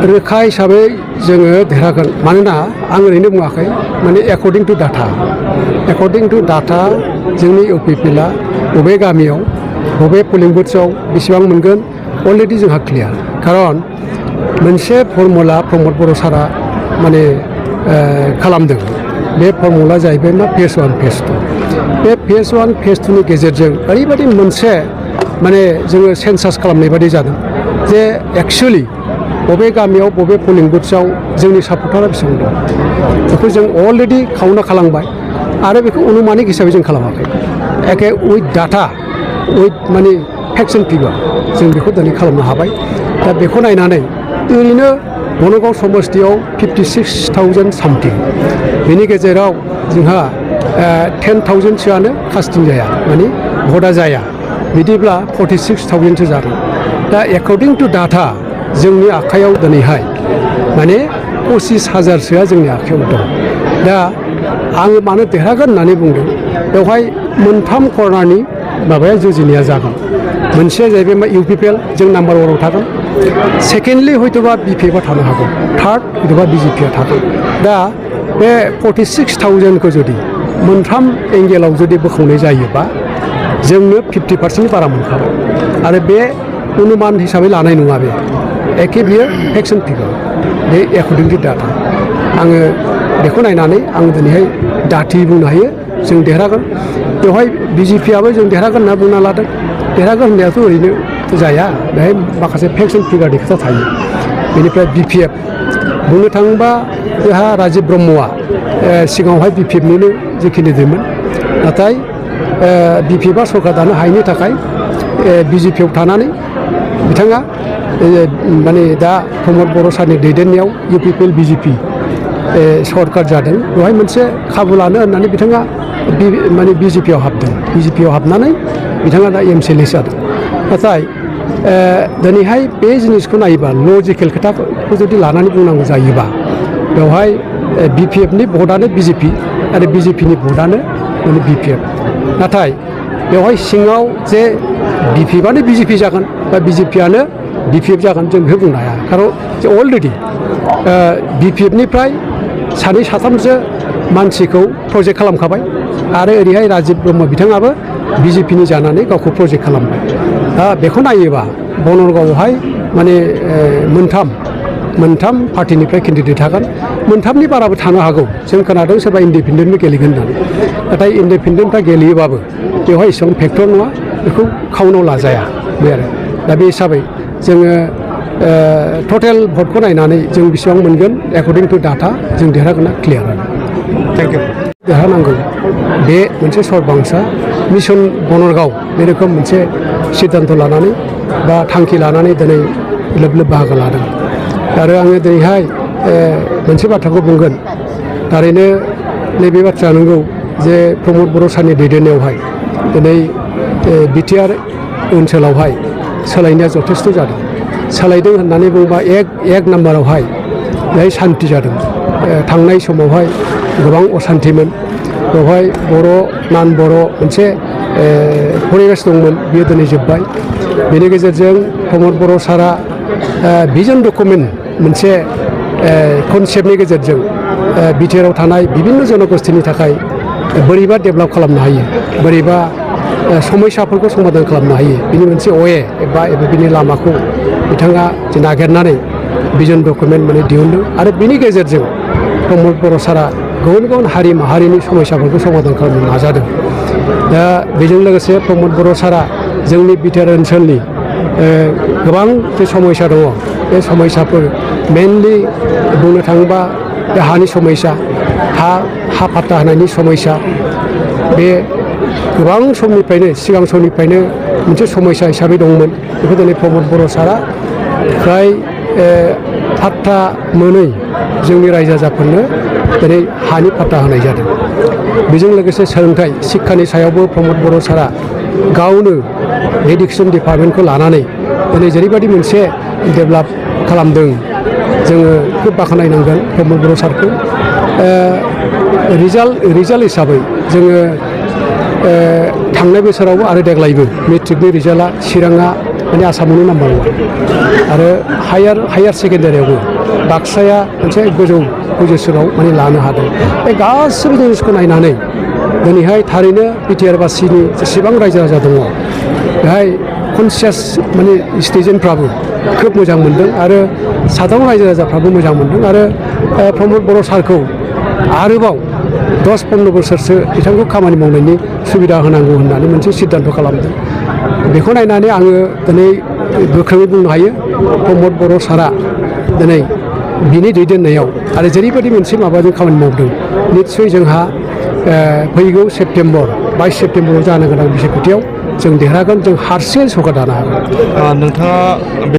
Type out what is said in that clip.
रोखा हिसाबै जोङो देरहागोन मानोना आं ओरैनो बुङाखै माने एकर्डिं टु डाटा जोंनि इउपिपिएलआ बबे गामियाव बबे पोलिं बुथ्सआव बेसेबां मोनगोन अलरेडि जोंहा क्लियार खारन मोनसे फर्मुला प्रमद बर' सारा माने खालामदों बे फर्मुला जाहैबाय मा फेज 1 फेज 2 बे फेज 1 फेज 2 नि गेजेरजों ओरैबायदि मोनसे माने जोङो सेन्सास खालामनाय बायदि जादों जे एक्चुअलि बबे गामियाव बबे पोलिं बुथ्सआव जोंनि सापर्टारा बेसेबां दं बेखौ जों अलरेडि खावना खालामबाय आरो बेखौ अनुमानिक हिसाबै जों खालामाखै एके उइथ डाटा उइथ माने फेक्ट्स एन्ड फिगार जों बेखौ दिनै खालामनो हाबाय दा बेखौ नायनानै ओरैनो बनगाव समस्तियाव 56,000 सामथिं बेनि गेजेराव जोंहा 10,000सोआनो कास्टिं जाया माने भटआ जाया बिदिब्ला 46,000सो जादों दा एकर्डिं टु डाटा जोंनि आखायाव दिनैहाय माने 25,000सोआ जोंनि आखायाव दं दा आङो मानो देरहागोन होननानै बुंदों बेवहाय मोनथाम कर्नारनि माबाया जुजिनाया जागोन मोनसेया जाहैबाय मा इउपिपिएल जों नाम्बार 1आव थागोन सेकेन्डलि हयतोबा बिपिएफआ थानो हागौ थार्ड हयतोबा बिजेपिआ थागोन दा बे 46,000खौ जुदि मोनथाम एंगेलाव जुदि बोखावनाय जायोबा जोंनो 50%नि बारा मोनखाबाय आरो बे अनुमान हिसाबै लानाय नङा बे एखे बियो फेक्ट्स एन्ड फिगार बे एकर्डिं टु डाटा आङो बेखौ नायनानै आं दिनैहाय दाथि बुंनो हायो जों देरहागोन बेवहाय बिजेपिआबो जों देरहागोन होनना बुंना लादों देरहागोन होननायाथ' ओरैनो जाया बेहाय माखासे फेक्ट्स एन्ड फिगारनि खोथा थायो बेनिफ्राय बिपिएफ बुंनो थाङोबा जोंहा राजिब ब्रह्मआ सिगाङावहाय बिपिएफनिनो जिखिनि दंमोन नाथाय बिपिएफआ सरकार दानो हायैनि थाखाय बिजेपिआव थानानै बिथाङा माने दा प्रमद बर' सारनि दैदेननायाव इउपिपिएल बिजेपि सरकार जादों बेवहाय मोनसे खाबु लानो होननानै बिथाङा माने बिजेपिआव हाबदों बिजेपिआव हाबनानै बिथाङा दा एमसिएलए जादों नाथाय दिनैहाय बे जिनिसखौ नायोबा लजिकेल खोथाखौ जुदि लानानै बुंनांगौ जायोबा बेवहाय बिपिएफनि भटआनो बिजेपि आरो बिजेपिनि भटआनो माने बिपिएफ नाथाय बेवहाय सिङाव जे बिपिएफआनो बिजेपि जागोन बा बिजेपिआनो बिपिएफ जागोन जों बेखौ बुंनो हाया खारन जे अलरेडि बिपिएफनिफ्राय सानै साथामसो मानसिखौ प्रजेक्ट खालामखाबाय आरो ओरैहाय राजिब ब्रह्म बिथाङाबो बिजेपिनि जानानै गावखौ प्रजेक्ट खालामबाय दा बेखौ नायोबा बनगावआवहाय माने मोनथाम पार्टिनिफ्राय केन्डिडेट थागोन मोनथामनि बाराबो थानो हागौ जों खोनादों सोरबा इन्डिपेन्डेन्टबो गेलेगोन होननानै नाथाय इन्डिपेन्डेन्टफ्रा गेलेयोबाबो बेवहाय एसेबां फेक्टर नङा बेखौ खाउनाव लाजाया बे आरो दा बे हिसाबै जोङो टटेल भटखौ नायनानै जों बेसेबां मोनगोन एकर्डिं टु डाटा जों देरहागोना क्लियारानो थेंक इउ देरहानांगौ बे मोनसे सरबांसा मिशन बनरगाव बे रोखोम मोनसे सिद्धान्त लानानै बा थांखि लानानै दिनै लोब लोब बाहागो लादों आरो आङो दिनैहाय मोनसे बाथ्राखौ बुंगोन थारैनो नैबे बाथ्राया नंगौ जे प्रमद बर' सारनि दैदेननायावहाय दिनै बिटिआर ओनसोलावहाय सोलायनाया जथेस्थ' जादों सोलायदों होननानै बुङोबा एक नाम्बारावहाय बेहाय सान्थि जादों थांनाय समावहाय गोबां असान्थिमोन बेवहाय बर' नान बर' मोनसे परिबेस दंमोन बियो दिनै जोब्बाय बेनि गेजेरजों प्रमद बर' सारा भिजन डकुमेन्ट मोनसे कनसेप्टनि गेजेरजों बिटिआरआव थानाय बिभिन्न जनगोष्ठीनि थाखाय बोरैबा डेभेलप खालामनो हायो बोरैबा समस्याफोरखौ समाधान खालामनो हायो बिनि मोनसे अवे एबा बिनि लामाखौ बिथाङा नागिरनानै भिजन डकुमेन्ट माने दिहुनदों आरो बिनि गेजेरजों प्रमद बर' सारा गुबुन गुबुन हारि माहारिनि समस्याफोरखौ समाधान खालामनो नाजादों दा बेजों लोगोसे प्रमद बर' सारा जोंनि बिटिआर ओनसोलनि गोबां जे समस्या दङ बे समस्याफोर मेनलि बुंनो थाङोबा बे हानि समस्या हा फाट्टा होनायनि समस्या बे गोबां समनिफ्रायनो सिगां समनिफ्रायनो मोनसे समस्या हिसाबै दंमोन बेखौ दिनै प्रमद बर' सारा फ्राय फाट्टा मोनै जोंनि रायजो राजाफोरनो दिनै हानि फाट्टा होनाय जादों बेजों लोगोसे सोलोंथाइ शिक्षानि सायावबो प्रमद बर' सारा गावनो एडुकेसन डिपार्टमेन्टखौ लानानै दिनै जेरैबायदि मोनसे डेभेलप खालामदों जोङो खोब बाख्नायनांगोन प्रमद बर' सारखौ रिजाल्ट हिसाबै जोङो थांनाय बोसोरावबो आरो देग्लायबो मेट्रिकनि रिजाल्टआ चिराङा माने आसामावनो नाम्बार 1 आरो हायार सेकेन्डारियावबो बाक्साया मोनसे गोजौ पजिसनाव माने लानो हादों। बे गासैबो जिनिसखौ नायनानै दिनैहाय थारैनो बिटिआर बासिनि जेसेबां रायजो राजा दङ बेहाय कनसियास माने सिटिजेनफ्राबो खोब मोजां मोनदों आरो सादारन रायजो राजाफ्राबो मोजां मोनदों आरो प्रमद बर' सारखौ आरोबाव 10-15 बोसोरसो बिथांखौ खामानि मावनायनि सुबिदा होनांगौ होननानै मोनसे सिद्धान्त खालामदों। बेखौ नायनानै आङो दिनै गोख्रोङै बुंनो हायो प्रमद बर' सारा दिनै बिनि दैदेननायाव आरो जेरैबायदि मोनसे माबाजों खामानि मावदों निस्सय जोंहा फैगौ सेप्तेम्बर 22 सेप्तेम्बराव जानो गोनां बिसायख'थियाव जों देरहागोन, जों हारसिङै सरकार दानो हागोन। नोंथाङा